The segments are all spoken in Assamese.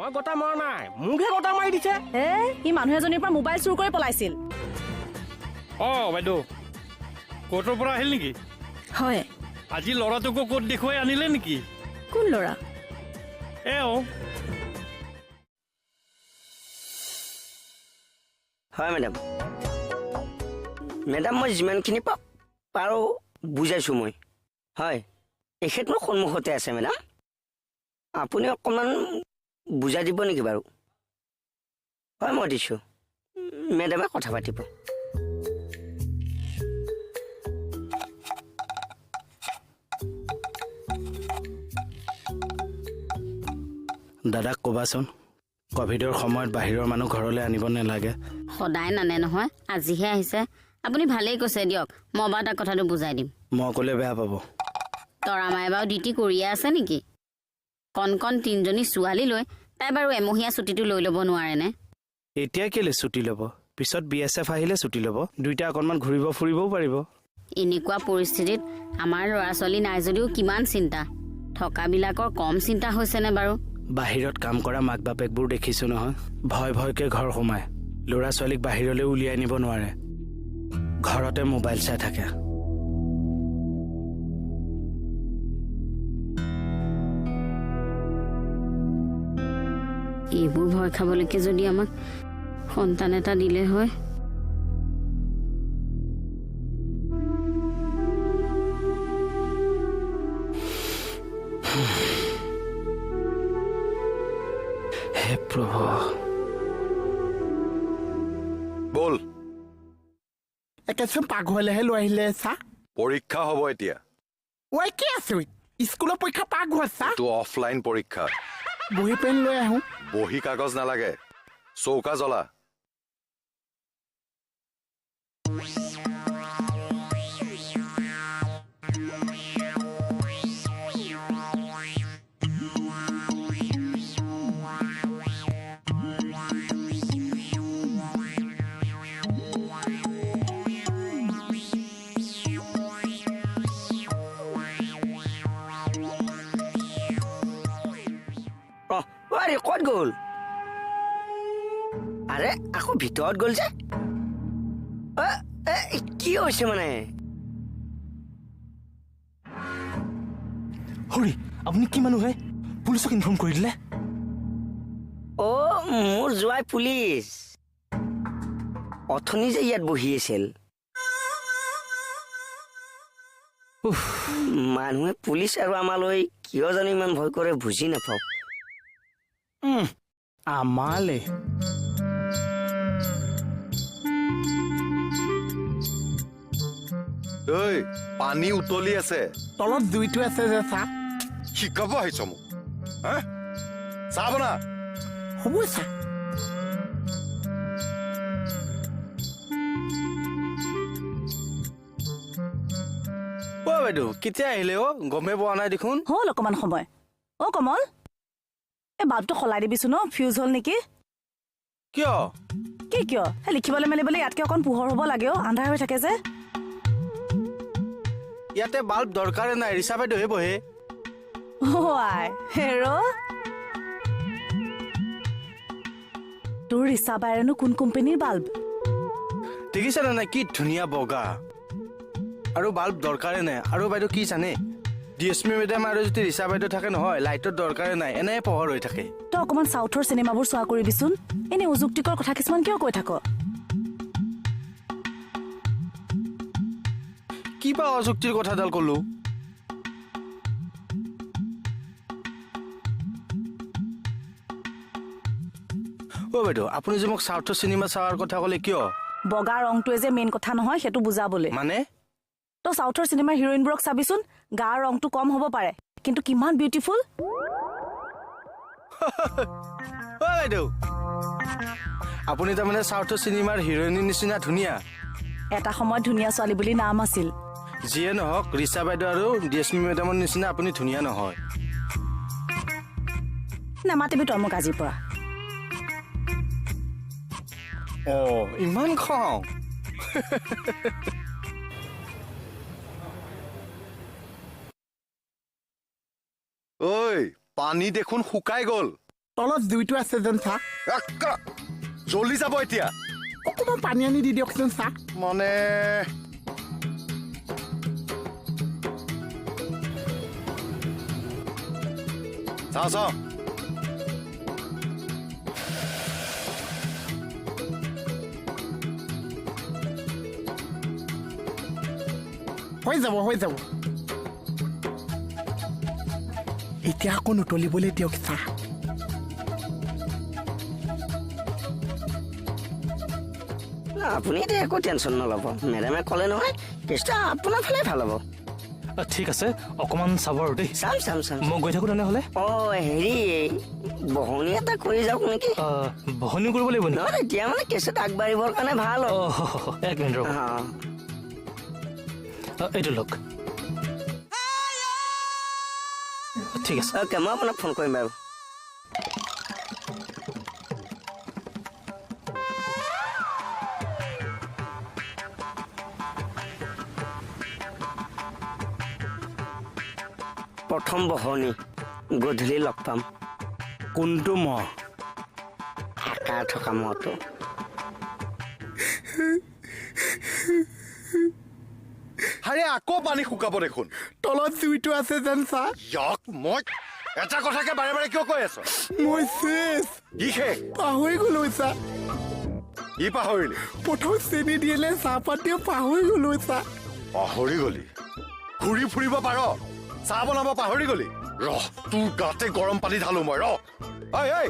মই গটা মৰা নাই, মোকহে গটা মাৰি দিছে। এ সি মানুহ এজনীৰ পৰা মোবাইল চুৰ কৰি পলাইছিল। অঁ বাইদেউ, কোৰ্টৰ পৰা আহিল নেকি? হয়। আজি ল'ৰাটোকো ক'ত দেখুৱাই আনিলে নেকি? কোন ল'ৰা? এওঁ। হয় মেডাম। মেডাম, মই যিমানখিনি পাৰোঁ বুজাইছোঁ মই। হয়, এখেত মোৰ সন্মুখতে আছে মেডাম। আপুনি অকণমান বুজাই দিব নেকি বাৰু? হয়, মই দিছোঁ। মেডামে কথা পাতিব। দাদাক ক'বাচোন, কভিডৰ সময়ত বাহিৰৰ মানুহ ঘৰলৈ আনিব নালাগে। সদায় নানে নহয়, আজিহে আহিছে। আপুনি ভালেই কৈছে দিয়ক, মই বাৰু তাক কথাটো বুজাই দিম। মই ক'লে বেয়া পাব। তৰামাই বাৰু ডিউটি কৰিয়ে আছে নেকি? কণ কণ তিনিজনী ছোৱালী লৈ তাই বাৰু এমহীয়া ছুটীটো লৈ ল'ব নোৱাৰেনে? এতিয়া কেলৈ ছুটি ল'ব? পিছত BSF আহিলে ছুটি ল'ব। দুইটা অকণমান ঘূৰিব ফুৰিবও পাৰিব। এনেকুৱা পৰিস্থিতিত আমাৰ ল'ৰা ছোৱালী নাই যদিও কিমান চিন্তা, থকাবিলাকৰ কম চিন্তা হৈছেনে বাৰু? বাহিৰত কাম কৰা মাক বাপেকবোৰ দেখিছোঁ নহয়, ভয় ভয়কৈ ঘৰ সোমায়। ল'ৰা ছোৱালীক বাহিৰলৈ উলিয়াই নিব নোৱাৰে, ঘৰতে মোবাইল চাই থাকে। এইবোৰ ভয় খাবলৈকে যদি আমাক সন্তান এটা দিলে হয়। হে প্ৰভু। বল। একেচোন পাকঘৰলৈহে লৈ আহিলে চা। পৰীক্ষা হ'ব এতিয়া। ঐ কি আছে স্কুলৰ পৰীক্ষা পাকঘৰত চা? এইটো অফলাইন পৰীক্ষা। বহী পেন লৈ আহোঁ। বহী কাগজ নালাগে, চৌকা জ্বলা। আৰে ক'ত গ'ল? আৰে আকৌ ভিতৰত গ'ল যে। কি হৈছে মানে? হৰি, আপুনি কি মানুহ হে? পুলিচক ইনফৰ্ম কৰি দিলে? অ' মোৰ জোঁৱাই পুলিচ। অথনি যে ইয়াত বহি আছিল। মানুহে পুলিচ আৰু আমালৈ কিয় জানো ইমান ভয় কৰে বুজি নাপাওঁ। আমালে ঐ পানী উতলি আছে, তলত জুইটো আছে যে চা। শিকাব আহিছ মোক? হা, চাহ বনা। হ'ব চা। অ বাইদেউ, কেতিয়া আহিলে অ? গমেই পোৱা নাই দেখোন। হ'ল অকণমান সময়। অ কমল, এই বাল্বটো সলাই দিবিচোন, ফিউজ হ'ল নেকি? কিয়? কি কিয়? সেই লিখিবলৈ মেলিবলৈ ইয়াতকৈ অকণ পোহৰ হ'ব লাগে অ, আন্ধাৰ হৈ থাকে যে। ইয়াতে বাল্ব দৰকাৰে নাই, ৰিচা বাইদেউহে বহে। অ আই হেৰ, তোৰ ৰিচা বাইৰেনো কোন কোম্পানীৰ বাল্ব? দেখিছানে নাই কি ধুনীয়া বগা, আৰু বাল্ব দৰকাৰে নাই। আৰু বাইদেউ কি জানে, ডিএছপি মেডাম আৰু যদি ৰিচা বাইদেউ থাকে নহয়, লাইটৰ দৰকাৰে নাই, এনে পোহৰ হৈ থাকে। তই অকণমান চাউথৰ চিনেমাবোৰ চোৱা কৰিবিচোন, এনে অযুক্তিকৰ কথা কিছুমান কিয় কৈ থাক? কিবা অযুক্তিৰ কথাডাল ক'লো? অ বাইদেউ, আপুনি যে মোক চাউথৰ চিনেমা চোৱাৰ কথা ক'লে কিয়? বগা ৰংটোৱে যে মেইন কথা নহয়, সেইটো বুজাবলৈ। মানে? তই চাউথৰ চিনেমাৰ হিৰইনবোৰক চাবিচোন, গাৰ ৰংটো কম হ'ব পাৰে কিন্তু কিমান বিউটিফুল। অ বাইদেউ, আপুনি তাৰমানে চাউথৰ চিনেমাৰ হিৰইনৰ নিচিনা ধুনীয়া। এটা সময়ত ধুনীয়া ছোৱালী বুলি নাম আছিল। যিয়ে নহওক, ৰিচা বাইদেউ আৰু ডিএছপি মেডামৰ নিচিনা আপুনি ধুনীয়া নহয়। নামাতিবি তই মোক আজিৰ পৰা। অ ইমান খং। ঐ পানী দেখোন শুকাই গ'ল। তলত জুইটো আছে যেন চা। জ্বলি যাব এতিয়া। অকণমান পানী আনি দি দিয়কচোন চা। মানে চাওঁ চাওঁ। হৈ যাব হৈ যাব। এতিয়া আকৌ নুতলিবলৈ দিয়ক চা। আপুনি এতিয়া একো টেনশ্যন নল'ব, মেডামে ক'লে নহয় কেছটা আপোনাৰ ফালে ভাল হ'ব। ঠিক আছে, অকণমান চাব আৰু দেই। চাম চাম চাম। মই গৈ থাকোঁ তেনেহ'লে। অঁ হেৰি, বহনি এটা কৰি যাওক নেকি? বহনিও কৰিব লাগিব নেকি? নহয়, তেতিয়া মানে কেছত আগবাঢ়িবৰ কাৰণে ভাল হ'ব। এক মিনিট ৰ'ব। এইটো লওক। ঠিক আছে। অ'কে, মই আপোনাক ফোন কৰিম বাৰু। প্ৰথম বহনি, গধূলি লগ পাম। কোনটো মহ? আকাৰ থকা মহটো। আৰে আকৌ পানী শুকাব দেখোন। তলত জুইটো আছে যেন চা। ইয়াক মই এটা কথাকে বাৰে বাৰে কিয় কৈ আছ? মই শেষ। কি শেষ? পাহৰি গ'লো চা। কি পাহৰিলি? প্ৰথম চেনি দিলে চাহপাত দিয়ে পাহৰি গ'লো চা। পাহৰি গ'লি? ঘূৰি ফুৰিব পাৰ, চাহ বনাব পাহৰি গ'লি? ৰহ, তোৰ গাতে গৰম পানী ঢালো মই, ৰহ। ঐ ঐ,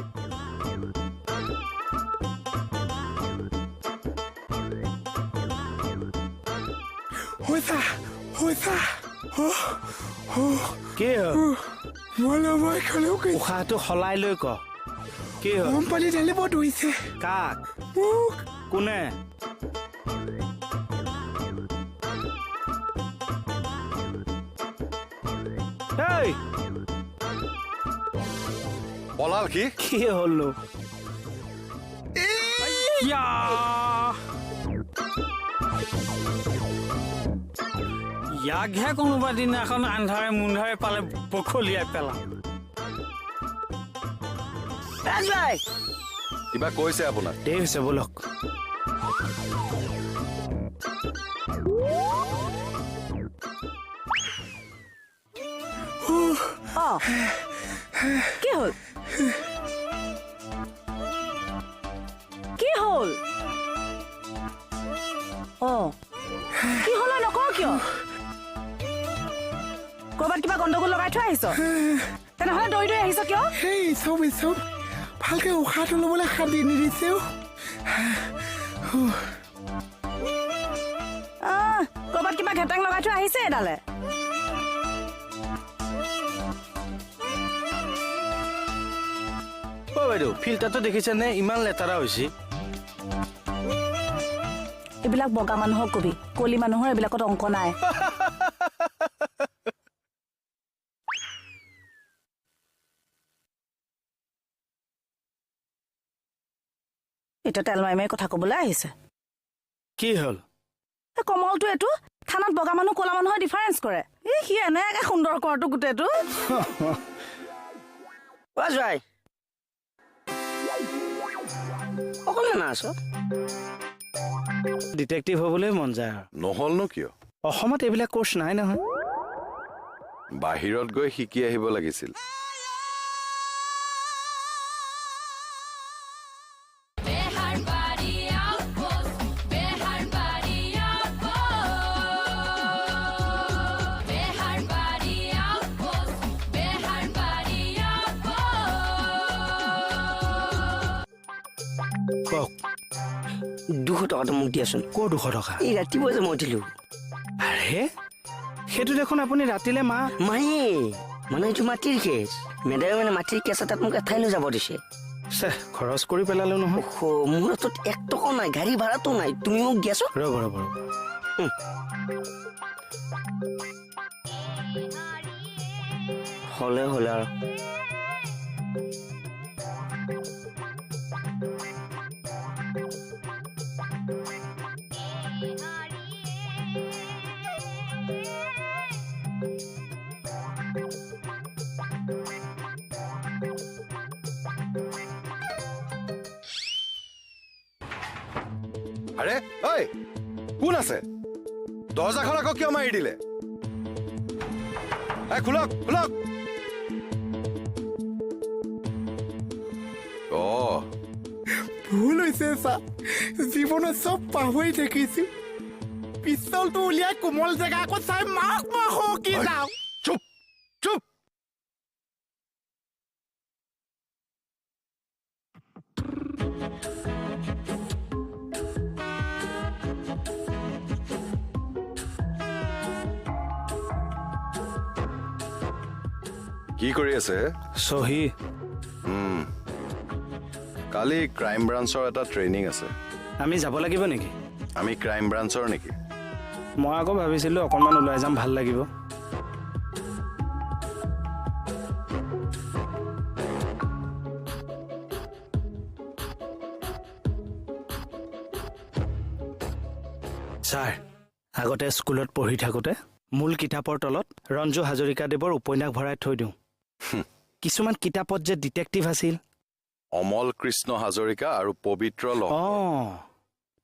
কি উশাহটো সলাই লৈ ক। কি হ'ল? গৰম পানী ঢালিব ধৰিছে। কাক? মোক। কোনে? পলাল কি? কি হ'ল? ইয়াকহে কোনোবা দিনাখন আন্ধাৰে মুন্ধাৰে পালে বখলিয়াই পেলাম। কিবা কৈছে আপোনাক? দেৰি হৈছে, ব'লক। কি হ'ল? কি হ'ল? অ কি হ'ল নকওঁ কিয়? ক'ৰবাত কিবা গণ্ডগোল লগাই থৈ আহিছ, তেনেহ'লে দৌৰি দৌৰি আহিছ কিয়? সেই চব চব ভালকে উশাহটো ল'বলৈ শান্তি নিদিছেও। ক'ৰবাত কিবা ঘেটাং লগাই থৈ আহিছে এডালে। অ বাইদেউ, ফিল্টাৰটো দেখিছেনে ইমান লেতেৰা হৈছে? এইবিলাক বগা মানুহক কবি, কলি মানুহৰ এইবিলাকত অংক নাই। এতিয়া তেল মাৰি মাৰি কথা ক'বলৈ আহিছে। কি হ'ল? কমলটো এইটো থানাত বগা মানুহ ক'লা মানুহৰ ডিফাৰেঞ্চ কৰে। এই সি এনেকে সুন্দৰ কৰটো গোটেইটো। অকলে আছ? ডিটেক্টিভ হ'বলৈ মন যায় আৰু। নহ'লনো কিয়? অসমত এইবিলাক কোৰ্চ নাই নহয়। বাহিৰত গৈ শিকি আহিব লাগিছিল। কওক। 200 টকাটো মোক দিয়াচোন। ক'ৰ 200 টকা? এই ৰাতিপুৱা যে মই দিলোঁ। আৰে সেইটো দেখোন আপুনি ৰাতিলে মা মায়ে মানে এইটো মাটিৰ কেছ। মেডামে মানে মাটিৰ কেছ এটাত মোক এঠাইলৈ যাব দিছে। খৰচ কৰি পেলালো নহয়। মোৰ হাতত 1 টকাও নাই, গাড়ী ভাড়াটো নাই। তুমি মোক দিয়াচোন। ৰ'ব ৰ'ব ৰ'ব। হ'লে হ'লে আৰু আৰে ঐ, কোন আছে? দৰ্জাখন আকৌ কিয় মাৰি দিলে? এই খোলক খোলক। অ ভুল হৈছে ছাৰ, জীৱনত চব পাহৰি থাকিছো। পিষ্টলটো উলিয়াই কোমল জেগা আকৌ চাই মাক মাক কি যাওঁ। চুপ চুপ। কি কৰি আছে? চহী। কালি ক্ৰাইম ব্ৰাঞ্চৰ এটা ট্ৰেইনিং আছে। আমি যাব লাগিব নেকি? আমি ক্ৰাইম ব্ৰাঞ্চৰ নেকি? মই আকৌ ভাবিছিলোঁ অকণমান ওলাই যাম, ভাল লাগিব। ছাৰ, আগতে স্কুলত পঢ়ি থাকোঁতে মূল কিতাপৰ তলত ৰঞ্জু হাজৰিকাদেৱৰ উপন্যাস ভৰাই থৈ দিওঁ। কিছুমান কিতাপত যে ডিটেক্টিভ আছিল, অমল কৃষ্ণ হাজৰিকা আৰু পবিত্ৰ লহকৰ। অঁ,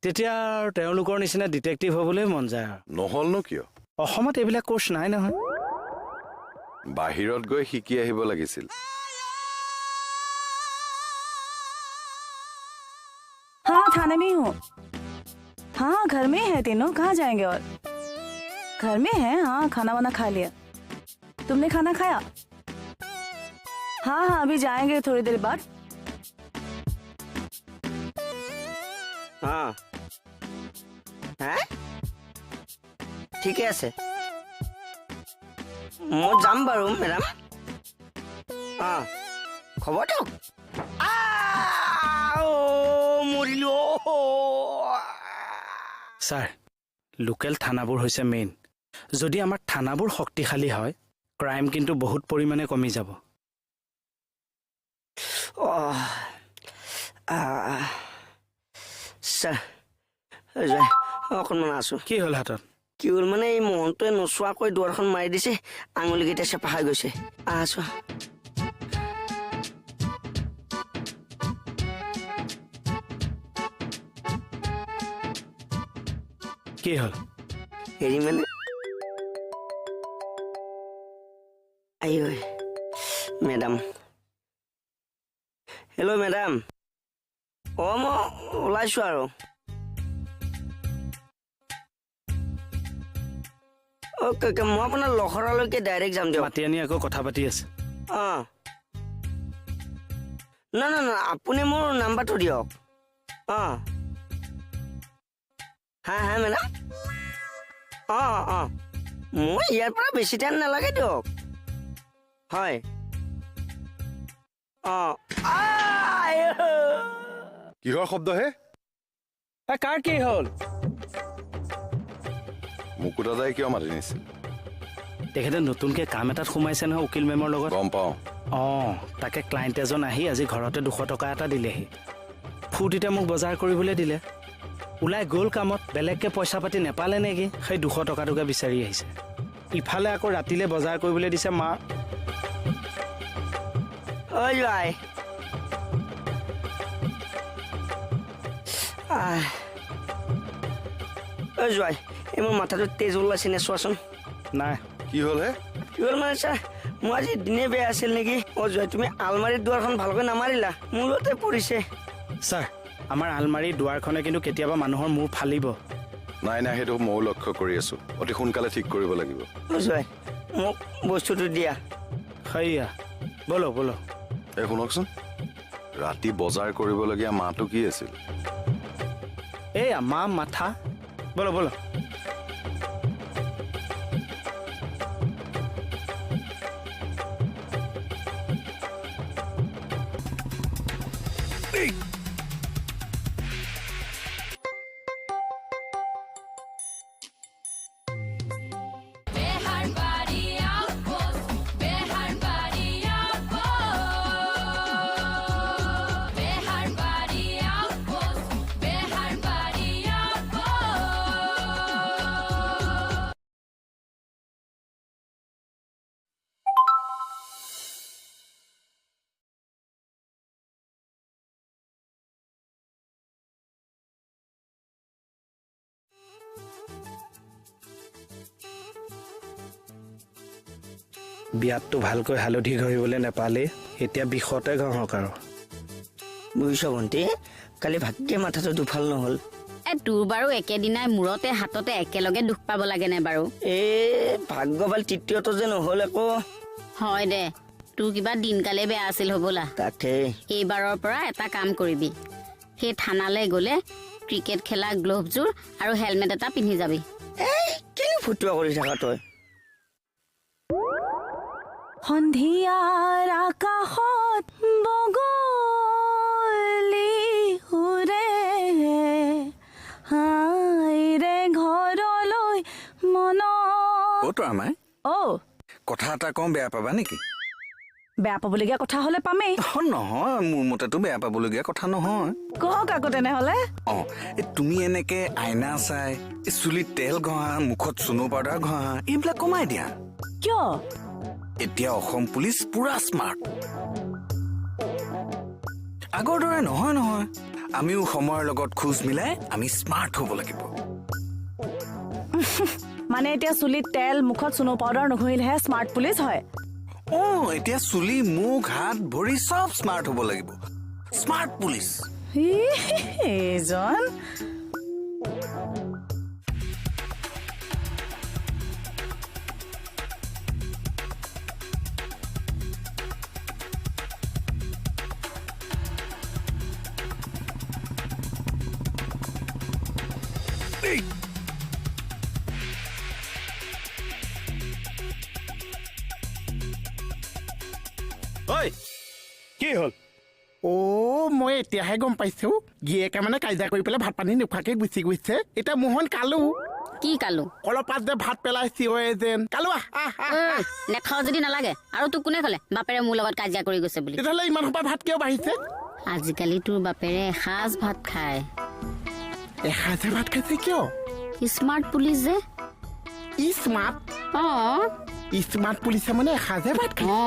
তেতিয়া আৰু তেওঁলোকৰ নিচিনা ডিটেক্টিভ হ'বলৈ মন যায় আৰু। নহ'লনো কিয়? অসমত এইবিলাক কোৰ্চ নাই নহয়। বাহিৰত গৈ শিকি আহিব লাগিছিল। हाँ थाने में ही हूँ। हाँ घर में है तीनों, कहाँ जाएंगे और? घर में है। हाँ खाना वाना खा लिया। तुमने खाना खाया? हाँ हाँ अभी जाएंगे थोड़ी देर बाद। অঁ হা, ঠিকে আছে, মই যাম বাৰু মেডাম। অঁ খবৰ দিয়ক। মৰিলো। ছাৰ, লোকেল থানাবোৰ হৈছে মেইন। যদি আমাৰ থানাবোৰ শক্তিশালী হয়, ক্ৰাইম কিন্তু বহুত পৰিমাণে কমি যাব। ছাৰ, অকণমান আছোঁ। কি হ'ল হাতত? কি হ'ল মানে, এই মহন্তৱে নোচোৱাকৈ দুৱাৰখন মাৰি দিছে, আঙুলিকেইটা চেপা খাই গৈছে। আছো। কি হ'ল? হেৰি মানে, আই মেডাম। Hello' madam. অঁ মই ওলাইছোঁ আৰু। অ'কে অ'কে, মই আপোনাৰ লখৰালৈকে ডাইৰেক্ট যাম দিয়ক। মাতি আনি আকৌ কথা পাতি আছে। অঁ না না না, আপুনি মোৰ নাম্বাৰটো দিয়ক। অঁ হা হা মেডাম। অঁ অঁ, মই ইয়াৰ পৰা বেছি টাইম নালাগে দিয়ক। হয় অঁ। কিহৰ শব্দ হে? কাৰ কি হ'ল? মুকুতাদাই কিয় মাতি নিছিল? তেখেতে নতুনকৈ কাম এটাত সোমাইছে নহয়, উকিল মেমৰ লগত। গম পাওঁ। অঁ, তাকে ক্লাইণ্ট এজন আহি আজি ঘৰতে 200 টকা এটা দিলেহি। ফূৰ্তিতে মোক বজাৰ কৰিবলৈ দিলে। ওলাই গ'ল কামত, বেলেগকৈ পইচা পাতি নেপালে নেকি, সেই 200 টকাটোকে বিচাৰি আহিছে। ইফালে আকৌ ৰাতিলৈ বজাৰ কৰিবলৈ দিছে মা। ঐ জোৱাই, ঐ জোৱাই, এই মোৰ মাথাটো তেজ ওলাইছে নে চোৱাচোন। নাই। কি হ'ল হে? কি হ'ল মানে ছাৰ, মোৰ আজি দিনে বেয়া আছিল নেকি? অ' জোৱাই, তুমি আলমাৰীৰ দুৱাৰখন ভালকৈ নামাৰিলা, মূৰতে পৰিছে। ছাৰ, আমাৰ আলমাৰীৰ দুৱাৰখনে কিন্তু কেতিয়াবা মানুহৰ মূৰ ফালিব। নাই নাই, সেইটো ময়ো লক্ষ্য কৰি আছোঁ, অতি সোনকালে ঠিক কৰিব লাগিব। অ' জোৱাই, মোক বস্তুটো দিয়া। সেয়া ব'লো ব'লো। এই শুনকচোন, ৰাতি বজাৰ কৰিবলগীয়া মাহটো কি আছিল? এইয়া মা মাথা। ব'লো ব'লো। বিয়াতটো ভালকৈ হালধি ঘঁহিবলৈ নাপালেই, এতিয়া বিষতে ঘঁহক আৰু। বুজিছ ভণ্টি, কালি ভাগ্যে মাথাটো দুফাল নহ'ল। এ তোৰ বাৰু একেদিনাই মূৰতে হাততে একেলগে দুখ পাব লাগেনে বাৰু? এই ভাগ্য ভাল তৃতীয়টো যে নহ'ল আকৌ। হয় দে, তোৰ কিবা দিনকালে বেয়া আছিল হ'বলা। তাকে এইবাৰৰ পৰা এটা কাম কৰিবি, সেই থানালৈ গ'লে ক্ৰিকেট খেলা গ্ল'ভযোৰ আৰু হেলমেট এটা পিন্ধি যাবি। এই কিনো ফটুৱা কৰি থাকা তই? সন্ধিয়াৰ আকাশত বগলী উৰে, হাইৰে ঘৰলৈ মন। অ তৰামাই, অ কথা এটা কওঁ, বেয়া পাবা নেকি? বেয়া পাবলগীয়া কথা হ'লে পামেই। নহয়, মোৰ মতেতো বেয়া পাবলগীয়া কথা নহয়। কওক আকৌ তেনেহ'লে। অ তুমি এনেকে আইনা চাই চুলিত তেল ঘঁহা, মুখত চুনো পাউডাৰ ঘঁহা, এইবিলাক কমাই দিয়া। কিয়? এতিয়া অসম পুলিচ পুৰা স্মাৰ্ট, আগৰ দৰে নহয় নহয়। আমিও সময়ৰ লগত খোজ মিলাই আমি স্মাৰ্ট হ'ব লাগিব। মানে এতিয়া চুলিত তেল, মুখত চুনো পাউডাৰ নঘঁহিলেহে স্মাৰ্ট পুলিচ হয়? অ এতিয়া চুলি, মুখ, হাত, ভৰি চব স্মাৰ্ট হ'ব লাগিব, স্মাৰ্ট পুলিচ। এইজন কি হ'ল? অ মই এতিয়াহে গম পাইছো, গিয়েকে মানে কাজিয়া কৰি পেলাই ভাত পানী নোখোৱাকে গুচি গৈছে। এতিয়া মোহন কালো। কি কালো? কলপাত যে ভাত পেলাই চিঞৰে যেন। কালো নেখাও যদি নালাগে। আৰু তোক কোনে ক'লে বাপেৰে মোৰ লগত কাজিয়া কৰি গৈছে বুলি? তেতিয়াহ'লে ইমান সোপা ভাত কিয় বাঢ়িছে? আজিকালি তোৰ বাপেৰে এসাঁজ ভাত খায়। এসাঁজে ভাত খাইছে কিয়? স্মাৰ্ট পুলিচ যে। স্মাৰ্ট? অ স্মাৰ্ট পুলিচে মানে এসাঁজে ভাত খায়। অ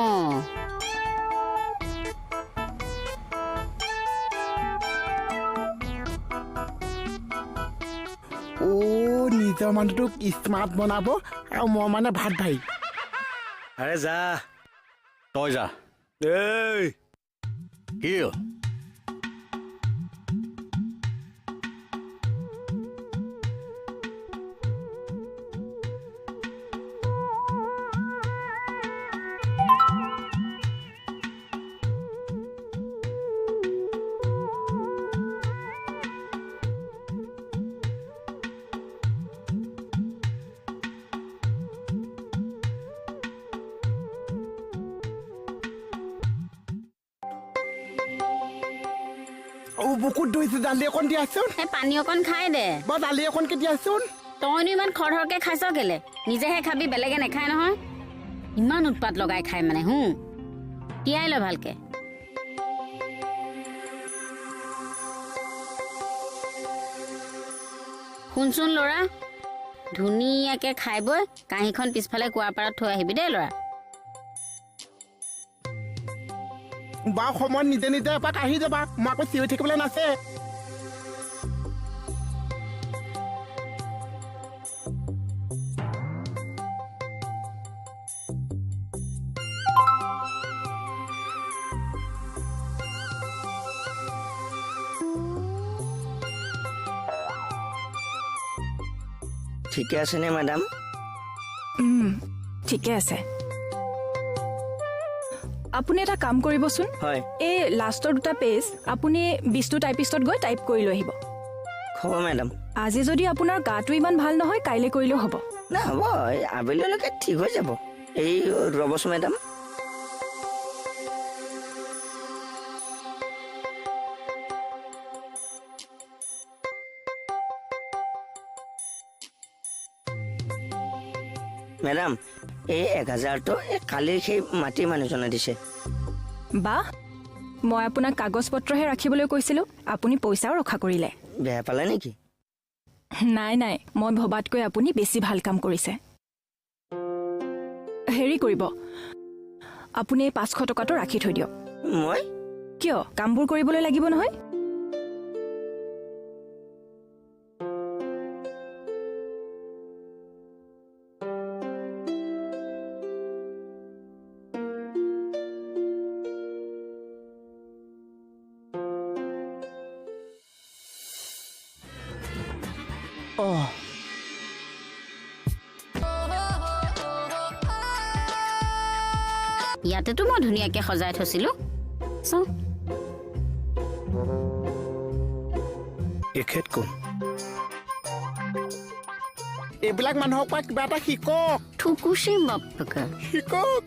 অ নিজৰ মানুহটোক স্মাৰ্ট বনাব আৰু মই মানে ভাত ভাই। আৰে যা তই যা। এই কি বুকুত ধৰিছে, দালি অকণ দিয়াচোন। পানী অকণ খাই দে। বা দালি অকণকে দিয়াচোন। তইনো ইমান খৰধৰকে খাইছ কেলে? নিজেহে খাবি, বেলেগে নাখায় নহয়। ইমান উৎপাত লগাই খাই মানে। হুঁ, তিয়াই ল ভালকে। শুনচোন ল'ৰা, ধুনীয়াকে খাই বৈ কাঁহীখন পিছফালে কুঁৱাৰ পাৰত থৈ আহিবি দেই ল'ৰা। বা সময়ত নিজে নিজে এপাক আহি যাবা, মই আকৌ চিঞৰি থাকিবলৈ নাছে। ঠিকে আছেনে মেডাম? ঠিকে আছে। আপুনি এটা কাম কৰিবচোন, এই লাষ্টৰ দুটা পেজ আপুনি বিষ্ণু টাইপিষ্টত গৈ টাইপ কৰি লৈ আহিব। হ'ব মেডাম। আজি যদি আপোনাৰ গাটো ইমান ভাল নহয়, কাইলৈ কৰিলেও হ'ব। না হ'ব, আবেলিলৈকে ঠিক হৈ যাব। এই ৰ'বচোন মেডাম। মেডাম, এই 1000টো এই কালিৰ সেই মাটিৰ মানুহজনে দিছে। বাহ, মই আপোনাক কাগজ পত্ৰহে ৰাখিবলৈ কৈছিলোঁ, আপুনি পইচাও ৰক্ষা কৰিলে। বেয়া পালে নেকি? নাই নাই, মই ভবাতকৈ আপুনি বেছি ভাল কাম কৰিছে। হেৰি কৰিব, আপুনি এই 500 টকাটো ৰাখি থৈ দিয়ক। মই কিয়? কামবোৰ কৰিবলৈ লাগিব নহয়। অঁ। ইয়াতেতো মই ধুনীয়াকে সজাই থৈছিলো, চাওঁ। এখেত কোন? এইবিলাক মানুহৰ পৰা কিবা এটা শিকক। থুকুচে বাপকে। শিকক।